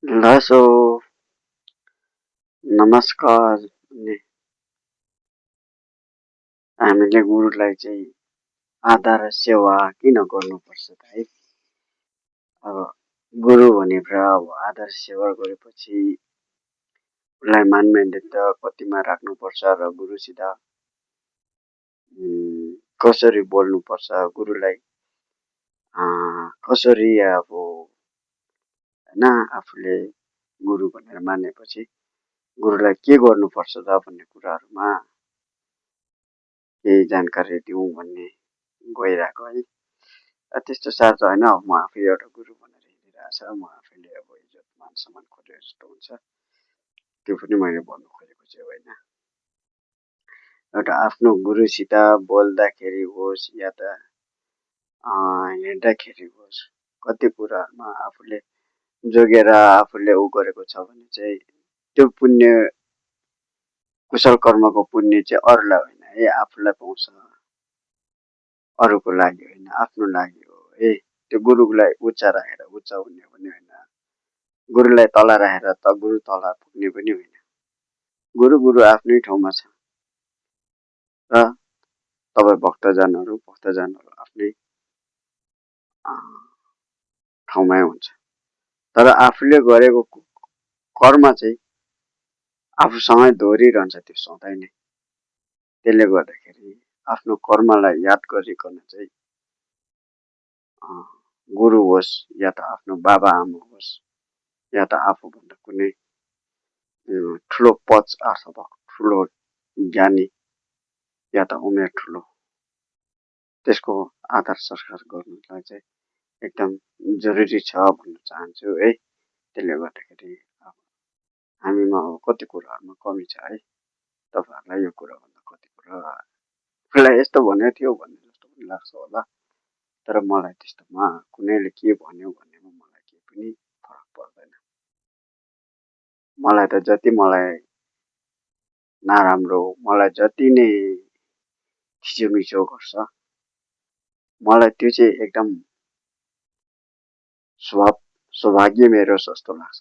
ल सो नमस्कार भन्ने हामीले गुरुलाई चाहिँ आदर र सेवा किन गर्नुपर्छ त है। अब गुरु भनेर अब आदर सेवा गरेपछि उसलाई मानमर्यादा कतिमा राख्नुपर्छ र गुरुसित कसरी बोल्नुपर्छ, गुरुलाई कसरी अब होइन आफूले गुरु भनेर मानेपछि गुरुलाई के गर्नुपर्छ त भन्ने कुराहरूमा केही जानकारी दिउँ भन्ने गइरहेको है। त्यस्तो साह्रो होइन, अब म आफै एउटा गुरु भनेर हिँडिरहेछ, म आफैले अब इज्जत मान सम्मान खोजेको जस्तो हुन्छ, त्यो पनि मैले भन्नु खोजेको चाहिँ होइन। एउटा आफ्नो गुरुसित बोल्दाखेरि होस् या त हिँड्दाखेरि होस्, कति कुराहरूमा आफूले जोगेर आफूले गरेको छ भने चाहिँ त्यो पुण्य कुशल कर्मको पुण्य चाहिँ अरूलाई होइन है, आफूलाई पाउँछ, अरूको लागि होइन, आफ्नो लागि हो है। त्यो गुरुलाई उच्च राखेर उच्च हुने पनि होइन, गुरुलाई तल राखेर त गुरु तल पुग्ने पनि होइन। गुरु आफ्नै ठाउँमा छ र तपाईँ भक्तजनहरू आफ्नै ठाउँमै हुन्छ। तर आफूले गरेको कर्म चाहिँ आफूसँगै दोहोरिरहन्छ त्यो सधैँ नै। त्यसले गर्दाखेरि आफ्नो कर्मलाई याद गरिकन चाहिँ गुरु होस् या त आफ्नो बाबा आमा होस् या त आफूभन्दा कुनै ठुलो पद अथवा ठुलो ज्ञानी या त उमेर ठुलो, त्यसको आदर सत्कार गर्नुलाई चाहिँ एकदम जरुरी छ भन्न चाहन्छु है। त्यसले गर्दाखेरि हामीमा कति कुराहरूमा कमी छ है। तपाईँहरूलाई यो कुरा भन्दा कति कुरा उसलाई यस्तो भनेको थियो भन्ने जस्तो पनि लाग्छ होला, तर मलाई त्यस्तोमा कुनैले के भन्यो भन्नेमा मलाई केही पनि फरक पर्दैन। मलाई त जति मलाई नराम्रो, मलाई जति नै थिचोमिचो गर्छ, मलाई त्यो चाहिँ एकदम सौभाग्य मेरो जस्तो लाग्छ।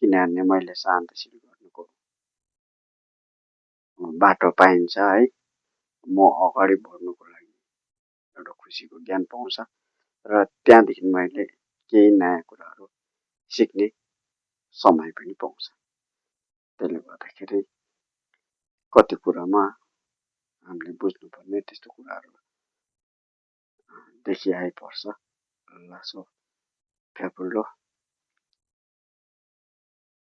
किनभने मैले शान्तशील गर्नुको बाटो पाइन्छ है। म अगाडि बढ्नुको लागि एउटा खुसीको ज्ञान पाउँछ र त्यहाँदेखि मैले केही नयाँ कुराहरू सिक्ने समय पनि पाउँछ। त्यसले गर्दाखेरि कति कुरामा हामीले बुझ्नुपर्ने त्यस्तो कुराहरू देखिआइपर्छ। ल सो फ्याफुल्लो